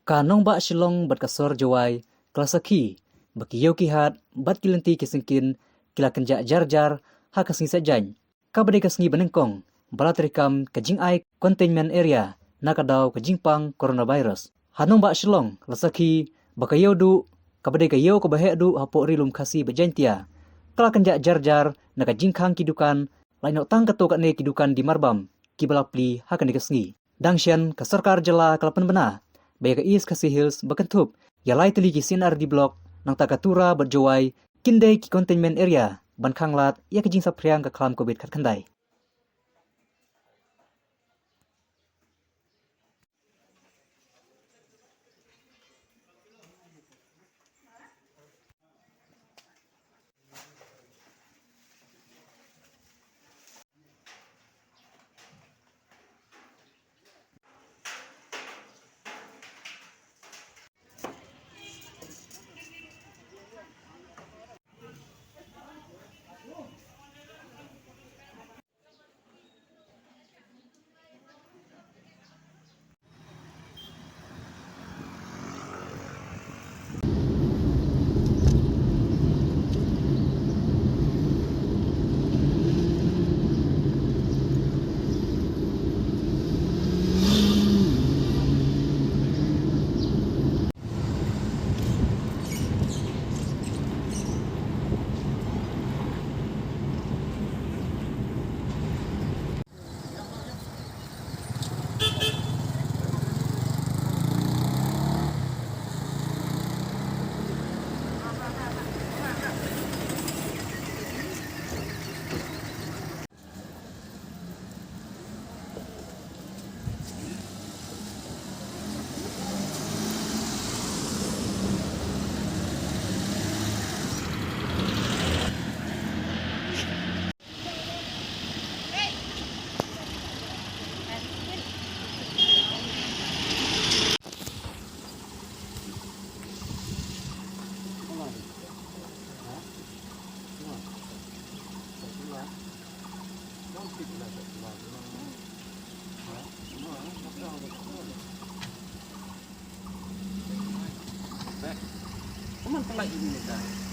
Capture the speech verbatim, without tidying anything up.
Ka nongbah Shillong bad ka sor Jowai ka la sakhi ba ki ïew ki hat bad ki lynti ki syngkien ki la kynjah jar jar ha ka sngi Saitjaiñ, kaba dei ka sngi ba nyngkong ba la treikam ka jingai containment area na ka daw ka jingpang coronavirus. Ha nongbah Shillong la sakhi ba ka ïew duh, kaba dei ka ïew kaba heh duh hapoh Ri Lum Khasi bad Jaintia, ka la kynjah jar jar na ka jingkhang ki dukan, lait noh tang katto katne ki dukan die marbam kiba la plie ha kane ka sngi. Dang shen, ka sorkar jylla ka la pynbna ba ïa ka East Khasi Hills ba kynthup ïa lai tylli ki C and RD block, nangta ka Tura bad Jowai, kin dei ki containment area ban khanglad ïa ka jingsaphriang ka khlam Covid khatkhyndai. Come on, come on, you need that.